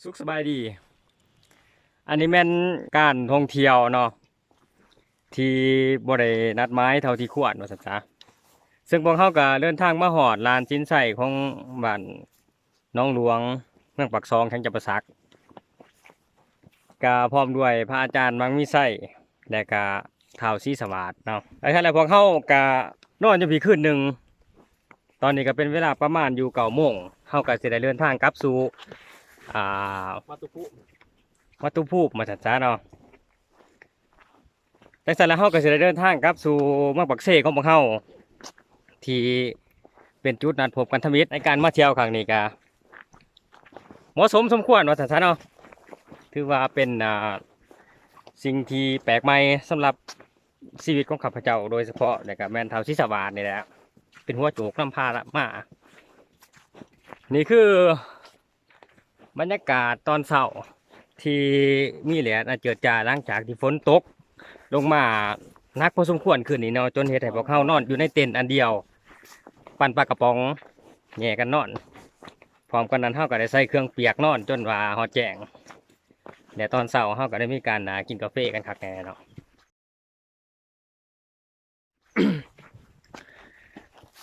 ສຸກສະບາຍດີ. ອັນນີ້ແມ່ນການທ່ອງທ່ຽວເນາະ ທີ່ບໍ່ໄດ້ນັດໝາຍເທົ່າທີ່ຄວນວ່າຊັ້ນຊະ. ເຊິ່ງພວກເຮົາກໍເດີນທາງມາຮອດລານສິນໄຊຂອງບ້ານໜອງຫຼວງ ເມືອງປາກຊ່ອງ ແຂວງຈຳປາສັກ ກະພ້ອມດ້ວຍພະອາຈານມັງມີໄຊ ແລະກະທ້າວສີສະຫວາດເນາະ. ແລ້ວພວກເຮົາກະນອນຢູ່ພີ້ຄືນໜຶ່ງ. ຕອນນີ້ກໍເປັນເວລາປະມານຢູ່ເກົ້າໂມງ ເຮົາກໍຊິໄດ້ເດີນທາງກັບສູ່ ອ່າ ວັດຖຸພູມ ວັດຖຸພູມວ່າຊັ້ນຊະເນາະ. ຈັ່ງຊັ້ນແລ້ວເຮົາກໍຊິໄດ້ເດີນທາງກັບສູ່ເມືອງປາກເຊຂອງພວກເຮົາ ທີ່ເປັນຈຸດນັດພົບກັນທຳອິດໃນການມາທ່ຽວຄັ້ງນີ້ ກໍເໝາະສົມສົມຄວນວ່າຊັ້ນຊະເນາະ. ຖືວ່າເປັນ ອ່າ ສິ່ງທີ່ແປກໃໝ່ສຳລັບ ຊີວິດຂອງຂ້າພະເຈົ້າໂດຍສະເພາະ ແລະກະແມ່ນທ້າວສີສະຫວາດນີ້ແຫຼະ ເປັນຫົວໂຈກນຳພາມາ. ນີ້ຄືບັນຍາກາດຕອນເຊົ້າທີ່ມີແດດອັນເຈີດຈ້າ ຫຼັງຈາກທີ່ຝົນຕົກລົງມາໜັກພໍສົມຄວນຄືນນີ້ເນາະ ຈົນເຮັດໃຫ້ພວກເຮົານອນຢູ່ໃນເຕັນອັນດຽວ ປັ້ນປາກະປ໋ອງແຫຍ່ກັນນອນ. ພ້ອມກັນນັ້ນເຮົາກໍໄດ້ໃສ່ເຄື່ອງປຽກນອນຈົນວ່າຮອດແຈ້ງ ແລະຕອນເຊົ້າເຮົາກໍໄດ້ມີການ ອ່າ ກິນກາເຟກັນຄັກແນ່ເນາະ.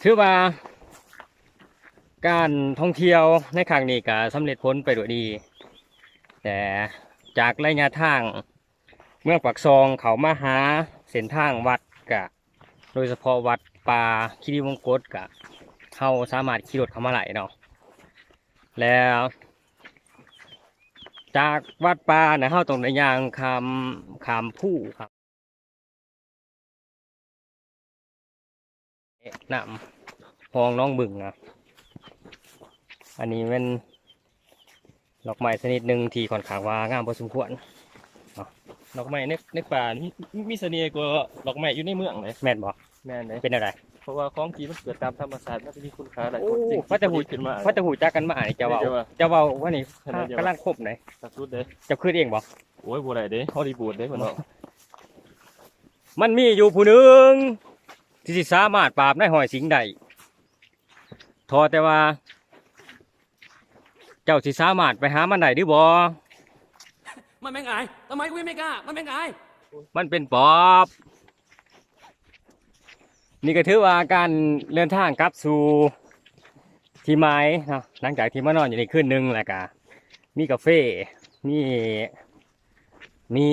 ຖືວ່າການທ່ອງທ່ຽວໃນຄັ້ງນີ້ກໍສຳເລັດຜົນໄປດ້ວຍດີ ແຕ່ຈາກໄລຍະທາງເມືອງປາກຊ່ອງເຂົ້າມາຫາເສັ້ນທາງວັດ ກະໂດຍສະເພາະວັດປ່າຄີຣີວົງກົດ ກະເຮົາສາມາດຂີ່ລົດເຂົ້າມາໄດ້ເນາະ. ແລ້ວຈາກວັດປ່ານະ ເຮົາຕ້ອງໄດ້ຍ່າງຂ້າມ ຂ້າມພູ ຂ້າມ ນ້ຳ ຮ່ອງໜອງບຶງນະ. ອັນນີ້ແມ່ນດອກໄມ້ຊະນິດໜຶ່ງທີ່ຂ້ອນຂ້າງວ່າງາມພໍສົມຄວນເນາະ. ດອກໄມ້ໃນ ໃນປ່ານີ້ມີສະເໜ່ກວ່າດອກໄມ້ຢູ່ໃນເມືອງເດ້. ແມ່ນບໍ່? ແມ່ນເດ້. ເປັນແນວໃດ? ເພາະວ່າຂອງທີ່ມັນເກີດຕາມທຳມະຊາດ ມັນຈະມີຄຸນຄ່າຫຼາຍ. ໂອ້ ກວ່າທີ່ ກວ່າຈະຮູ້ ກວ່າຈະຮູ້ຈັກກັນມານີ້ ເຈົ້າເວົ້າ ເຈົ້າເວົ້າວ່ານີ້ກຳລັງຄົມເດ້. ສຸດເດ້. ເຈົ້າຄິດເອງບໍ່? ໂອ້ຍ ບໍ່ໄດ້ເດ້ ຮອລລີວູດເດ້ເພິ່ນເວົ້າ. ມັນມີຢູ່ຜູ້ໜຶ່ງທີ່ຊິສາມາດປາບນາຍຮ້ອຍສິງໄດ້ ຂໍແຕ່ວ່າເຈົ້າຊິສາມາດໄປຫາມັນໄດ້ຫຼືບໍ່? ມັນແມ່ນອ້າຍ ທຳໄມກູຍັງບໍ່ກ້າ? ມັນແມ່ນອ້າຍ ມັນເປັນປອບ. ນີ້ກໍຖືວ່າການເດີນທາງກັບສູ່ທີ່ໝາຍເນາະ ຫຼັງຈາກທີ່ມານອນຢູ່ນີ້ຄືນໜຶ່ງ ແລ້ວກະມີກາເຟ ມີ ມີ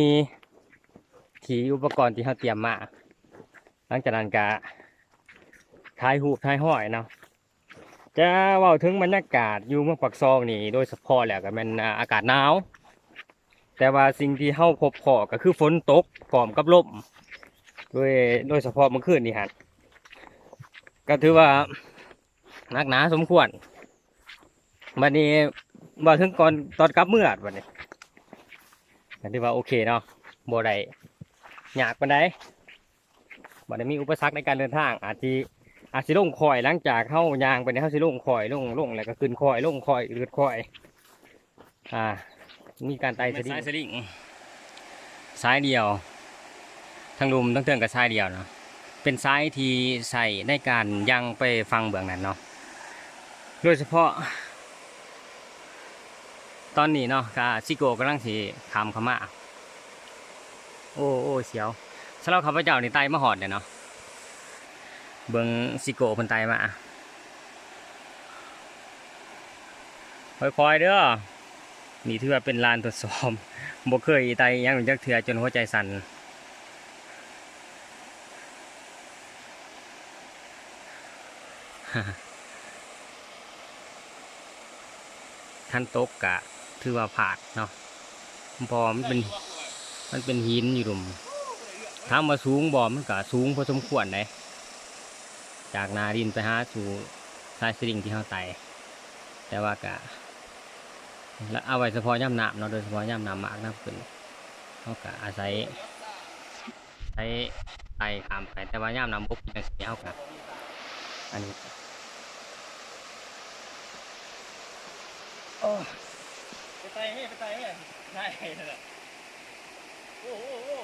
ທີ່ອຸປະກອນທີ່ເຮົາຕຽມມາ. ຫຼັງຈາກນັ້ນກະຖ່າຍຮູບຖ່າຍຮອຍເນາະ. ຈະເວົ້າເຖິງບັນຍາກາດຢູ່ເມືອງປາກຊ່ອງນີ້ ໂດຍສະເພາະແລ້ວກໍແມ່ນ ອາ ອາກາດໜາວ ແຕ່ວ່າສິ່ງທີ່ເຮົາພົບພໍ້ກໍຄືຝົນຕົກພ້ອມກັບລົມ ໂດຍ ໂດຍສະເພາະມື້ຄືນນີ້ຫັ້ນ ກໍຖືວ່າໜັກໜາສົມຄວນ. ບັດນີ້ເວົ້າເຖິງກ່ອນຕອນກັບເມືອ ບັດນີ້ກໍຖືວ່າໂອເຄເນາະ ບໍ່ໄດ້ຍາກປານໃດ. ບໍ່ໄດ້ມີອຸປະສັກໃນການເດີນທາງ ອາດຊິ ອາດຊິລົງຄ່ອຍ ຫຼັງຈາກເຮົາຍ່າງໄປນີ້ ເຮົາຊິລົງຄ່ອຍ ລົງ ລົງ ແລ້ວກໍຂຶ້ນຄ່ອຍ ລົງຄ່ອຍ ຂຶ້ນຄ່ອຍ ອ່າ ມີການໄຕ່ສະລິງ ສາຍສະລິງ ສາຍດຽວ ທັງລຸ່ມທັງເທິງກໍສາຍດຽວເນາະ ເປັນສາຍທີ່ໃຊ້ໃນການຍ່າງໄປຝັ່ງເບື້ອງນັ້ນເນາະ ໂດຍສະເພາະ ຕອນນີ້ເນາະ ກະຊິໂກ້ກຳລັງຊິຂ້າມເຂົ້າມາ. ໂອ້ ໂອ້ ສຽວ. ສຳລັບຂ້າພະເຈົ້ານີ້ໄຕ່ມາຮອດແລ້ວເນາະ ເບິ່ງຊິໂກ້ເພິ່ນໄຕ່ມາ ຄ່ອຍໆເດີ. ນີ້ຖືວ່າເປັນລານທົດສອບ ບໍ່ເຄີຍໄຕ່ຫຍັງຈັກເທື່ອ ຈົນຫົວໃຈສັ່ນ. ຄັນຕົກກະຖືວ່າພາດເນາະ ເພາະວ່າມັນເປັນ ມັນເປັນຫີນຢູ່ລຸ່ມ. ຖາມວ່າສູງບໍ່? ມັນກະສູງພໍສົມຄວນເດ້ ຈາກໜ້າດິນໄປຫາສູ່ສາຍສະລິງທີ່ເຮົາໄຕ່ ແຕ່ວ່າກະ ລະ ເອົາໄວ້ສະເພາະຍາມນ້ຳເນາະ ໂດຍສະເພາະຍາມນ້ຳມາກນ້ຳຂຶ້ນ ເຮົາກະອາໄສ ໄປ ໄຕ່ຂ້າມໄປ ແຕ່ວ່າຍາມນ້ຳບົກຈັ່ງຊີ້ເຮົາກະ ອັນນີ້ ໂອ້ ໄປໄຕ່ເອີຍ ໄປໄຕ່ເອີຍ ໄດ້ແລ້ວ ໂອ້ ໂອ້ ໂອ້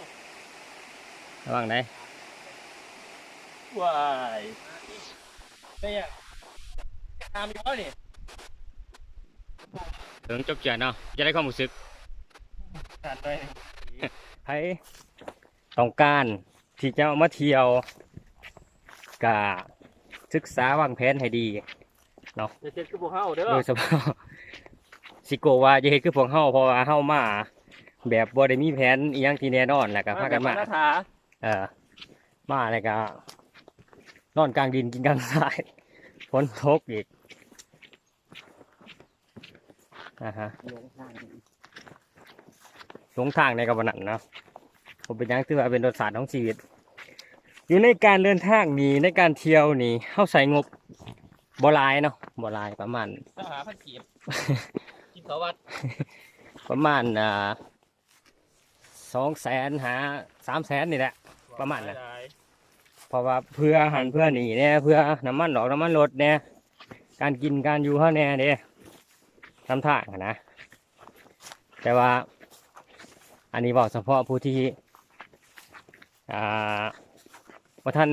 ລະວັງເດີ ວ້າຍ ໄປຫຍັງ ຕາມຢູ່ບໍ່ນີ້? ເຖິງຈົບເຈື່ອນເນາະ ຈະໄດ້ຄວາມຮູ້ສຶກ ການໄດ້ ໃຜຕ້ອງການທີ່ຈະມາທ່ຽວ ກະສຶກສາວາງແຜນໃຫ້ດີເນາະ ຢ່າເຮັດຄືພວກເຮົາເດີ ໂດຍສະເພາະຊິໂກວ່າຢ່າເຮັດຄືພວກເຮົາ ເພາະວ່າເຮົາມາແບບບໍ່ໄດ້ມີແຜນອີ່ຫຍັງທີ່ແນ່ນອນ ແລ້ວກະພາກັນມາ ເອີ ມາແລ້ວກະນອນກາງດິນກິນກາງຊາຍ ຝົນຕົກອີກ ອາຮະ ຫຼົງທາງ ຫຼົງທາງໃນກະບໍ່ນັ້ນເນາະ ບໍ່ເປັນຫຍັງ ຖືວ່າເປັນລົດຊາດຂອງຊີວິດ ຢູ່ໃນການເດີນທາງນີ້ ໃນການທ່ຽວນີ້ ເຮົາໃຊ້ງົບບໍ່ຫຼາຍເນາະ ບໍ່ຫຼາຍ ປະມານຊາວຫ້າພັນກີບ ກິນເຂົ້າວັດ ປະມານ ອ່າ ສອງແສນຫາສາມແສນນີ້ແຫຼະ ປະມານນັ້ນ ເພາະວ່າເພື່ອຫັ້ນເພື່ອນີ້ແດ່ ເພື່ອນ້ຳມັນອອກນ້ຳມັນລົດແດ່ ການກິນການຢູ່ເຮົາແດ່ເດ້ ນຳທາງຫັ້ນນະ ແຕ່ວ່າອັນນີ້ເວົ້າສະເພາະຜູ້ທີ່ ອ່າ ບໍ່ທັນ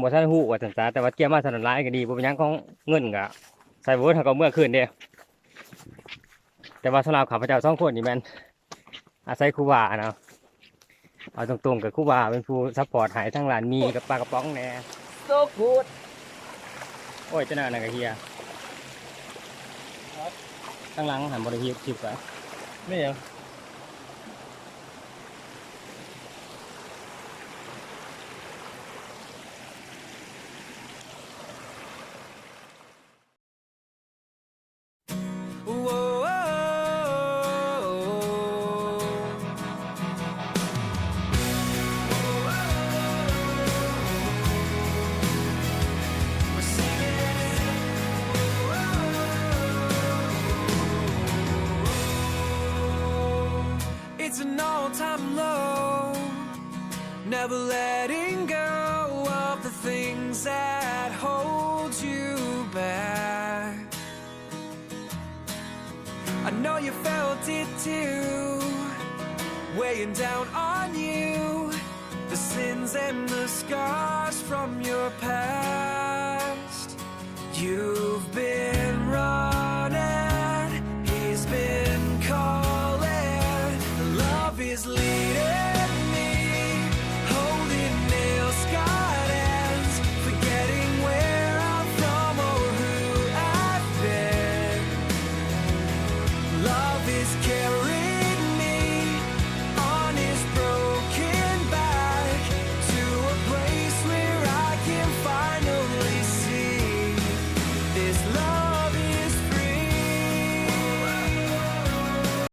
ບໍ່ທັນຮູ້ວ່າຊັ້ນຊະ ແຕ່ວ່າກຽມມາສ່ຳນັ້ນຫຼາຍກະດີ ບໍ່ເປັນຫຍັງ ຂອງເງິນກະໃສ່ບໍ່ເບິດ ເຮົາກະເມືອຄືນເດ້ ແຕ່ວ່າສຳລັບຂ້າພະເຈົ້າສອງຄົນນີ້ແມ່ນ ອາໄສຄູບາເນາະ ເອົາຕົງໆ ກະຄູບາເປັນຜູ້ຊັບພອດໃຫ້ ທັງຮ້ານໝີ່ກັບປາກະປ໋ອງແດ່ so good ໂອ້ຍ ຈະໜ້ານັ້ນກະເຮຍ ທາງຫຼັງຫັ້ນບໍ່ໄດ້ເຮັດຄລິບກະ ແມ່ນຫຍັງ? It's an all-time low. Never letting go of the things that hold you back. I know you felt it too, weighing down on you, the sins and the scars from your past. You've been running, he's been calling. Love is leading me, holding nail-scarred hands, forgetting where I'm from or who I've been. Love is carrying